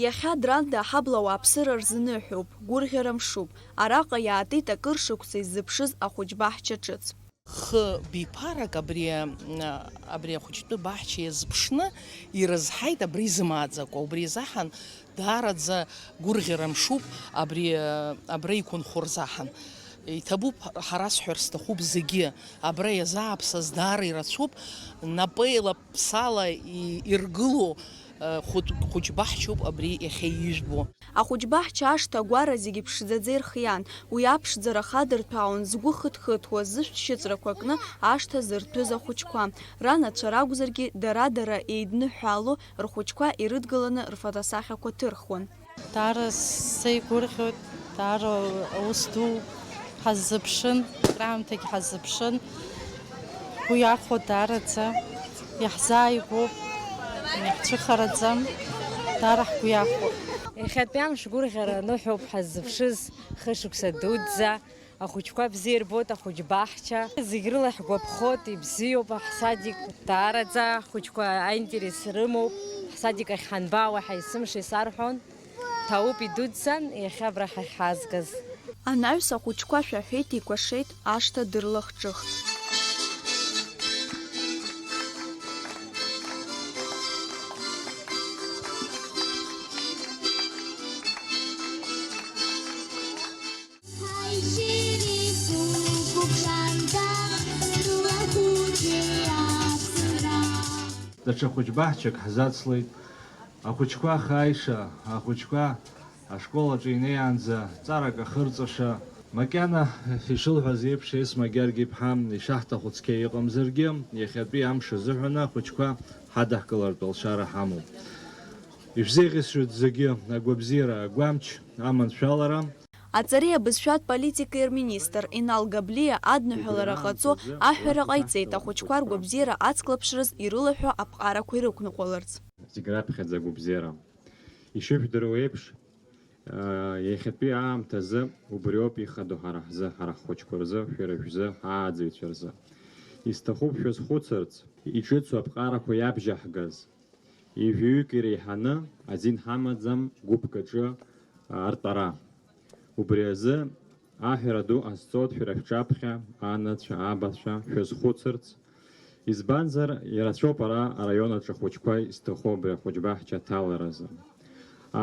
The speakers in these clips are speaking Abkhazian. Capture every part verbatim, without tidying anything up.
Иахьа Дранда аҳабла ауааԥсыра рзы ныҳәоуп, гәырӷьара мшуп. Араҟа иаатит акыр шықәса иззыԥшыз ахәыҷбаҳча ҿыц. Хы биԥарак абри, абри ахәыҷтәы баҳча иазԥшны ирызҳаит абра изымааӡакәа. Убри изаҳан даараӡа гәырӷьара мшуп абри, абра иқәынхо рзаҳан. Иҭабуп, ҳара сҳәар сҭахуп зегьы. Абра иазааԥсаз даара ирацәоуп, напеилаԥсала и-, иргылоу, э, хәыҷ-, хәыҷбаҳчоуп абри иахьа ижәбо. Ахәыҷбаҳча ашҭа агәара зегьы ԥшӡаӡа ирхиан. Уи аԥшӡара хадырҭәаауан згәы хыҭ-хыҭуа, зышәҭ шьыҵәрақәа кны ашҭа зырҭәыз ахәыҷқәа. Ранацәа ракәзаргьы, дара-дара еидныҳәало рхәыҷқәа ирыдгыланы рфотосахьақәа ҭырхуан. Даара сеигәырӷьоит, даара аус ду ҳаззыԥшын, акраамҭагь ҳаззыԥшын. Ҳгәы иахәо даараӡа, иаҳзааигәоуп, иаҳцәыхараӡам, даара ҳгәы иахәо. Иахьатәи амш гәырӷьара аныҳәоуп ҳаззыԥшыз, хышықәса дуӡӡа, ахәыҷқәа бзиа ирбоит ахәыҷбаҳча, зегь рыла ҳгәаԥхоит, ибзиоуп ҳсадик, даараӡа ахәыҷқәа аинтерес рымоуп, ҳсадик ахь ҳанбаауа ҳәа есымша исарҳәон. Ҭаупи дуӡӡан иахьа абра ҳахьҳазгаз. Анаҩс ахәыҷқәа шәаҳәеит, икәашеит, ашҭа дырлахҿыхт. Даҽа хәыҷбаҳчак ҳзацлеит. Ахәыҷқәа ахааиша, ахәыҷқәа ашкол аҿы инеиаанӡа ҵарак ахырҵаша, макьана ишылҳәаз еиԥш, Есма Гьаргь-иԥҳа, ишаҳҭаху цқьа иҟамзаргьы, иахьатәи амш азыҳәаны ахәыҷқәа ҳадаҳкылартә алшара ҳамоуп. Ишәзеиӷьасшьоит зегьы агәабзиара, агәамч, аманшәалара. Аҵареи абызшәатә политикеи рминистр Инал Габлиа адныҳәалара ҟаҵо аҳәара ҟаиҵеит, ахәыҷқәа ргәабзиара ацклаԥшраз ирылаҳәо аԥҟарақәа ирықәныҟәаларц. Зегь раԥхьаӡа агәабзиара. Ишыжәдыруа еиԥш, иахьатәи аамҭазы убриоуп ихадоу ҳара ҳзы, ҳара ҳхәыҷқәа рзы, шәара шәзы, ааӡаҩцәа рзы. Исҭахуп шәазхәыцырц, иҿыцу аԥҟарақәа иабжьаҳгаз, ҩажәаҩык иреиҳаны азин ҳамаӡам гәыԥк аҿы артәара. Убри азы аҳәара ду ҟасҵоит шәара шәҿаԥхьа, анацәа, абацәа, шәазхәыцырц. Избанзар, ирацәоуп ара араион аҿы ахәыҷқәа изҭаху абри ахәыҷбаҳча аҭаларазы.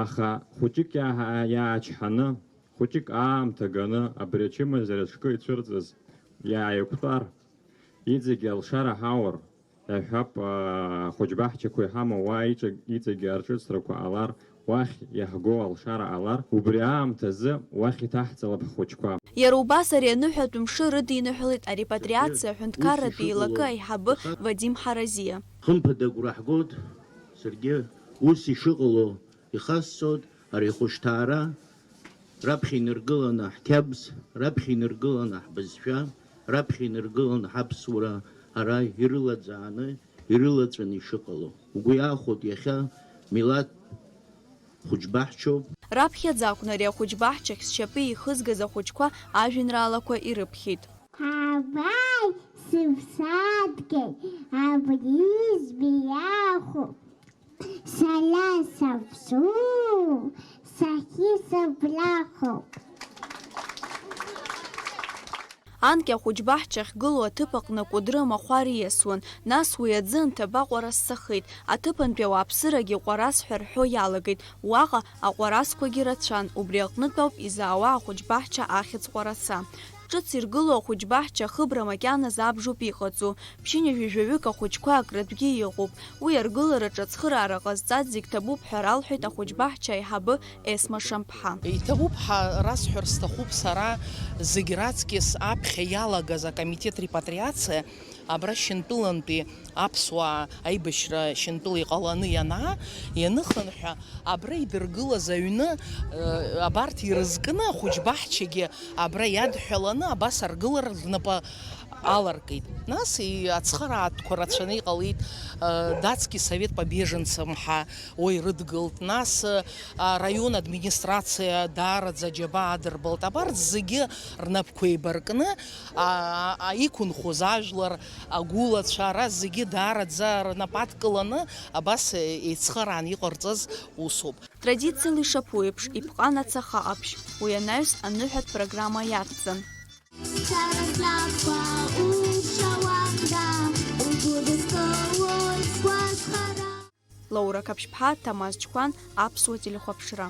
Аха хәыҷык иаа-, иаачҳаны, хәыҷык аамҭа ганы абри ачымазара аҽкы ицәырҵыз иааиқәтәар, иҵегьы алшара ҳаур, иаҳҳәап, ахәыҷбаҳчақәа иҳамоу уа иҵегь-, иҵегьы арҿыцрақәа ҟалар, уахь иаҳго алшара ҟалар, убри аамҭазы уахь иҭаҳҵалап ҳхәыҷқәа. Иара убас ари аныҳәатә мшы рыдиныҳәалеит арепатриациа аҳәынҭқарратә еилакы аиҳабы Вадим Ҳаразиа. Хымԥада агәра ҳгоит, саргьы ус ишыҟало ихасҵоит, ари ахәышҭаара раԥхьа инаргыланы ҳқьабз, раԥхьа инаргыланы ҳбызшәа, раԥхьа инаргыланы ҳаԥсуара ара ирылаӡааны, ирылаҵәаны ишыҟало. Угәы иахәоит иахьа милаҭ хәыҷбаҳчоуп. Раԥхьаӡа акәны ари ахәыҷбаҳчахь зшьапы еихызгаз ахәыҷқәа ажәеинраалақәа ирыԥхьеит. Абааи, сыԥсадгьыл, абри избиахуп. Сара саԥсу, сахьысыблаху. Анкьа ахәыҷбаҳча ахьгылоу аҭыԥ аҟны Кәыдры амахәар ииасуан, нас уи аӡы анҭабаҟәара ссахеит, аҭыԥантәи ауааԥсырагьы Ҟәарас ҳәа рҳәо иалагеит, уаҟа аҟәарасқәагьы рацәан, убри аҟнытә ауп изаауа ахәыҷбаҳча ахьӡ Ҟәараса. Ҿыц иргылоу ахәыҷбаҳча ахыбра макьаназы абжоуп иҟаҵоу, ԥшьынҩажәаҩык ахәыҷқәа акратәгьы иҟоуп. Уи аргылараҿы ацхыраара ҟазҵаз зегь ҭабуп ҳәа ралҳәеит ахәыҷбаҳча аиҳабы Есма Шамԥҳа. Иҭабуп ҳәа расҳәар сҭахуп сара, зегь раҵкьыс аԥхьа иалагаз акомитет репатриациа абра Шьынтәылантәи аԥсуаа аибашьра Шьынтәыла иҟаланы ианаа, ианыхынҳәа, абра идыргылаз аҩны, э, абарҭ ирызкны ахәыҷбаҳчагьы абра иадҳәаланы абас аргылара рнапы аларкит. Нас и-, ацхыраатәқәа рацәаны иҟалеит, э, датский совет по беженцам ҳәа уа ирыдгылт. Нас, э, араион администрациа даараӡа аџьабаа адырбалт. Абарҭ зегьы рнапқәа еибаркны, а, а, иқәынхоз ажәлар, агәылацәа, ара зегьы даараӡа рнапы адкыланы абас, э, еицхыраан иҟарҵаз усуп. Традициала ишаԥу еиԥш, иԥҟан ацаха ҟаԥшь. Уи анаҩс аныҳәатә программа иацҵан. Лаура Қаԥшьԥҳа, Ҭамаз Ҷкәан, Аԥсуа телехәаԥшра.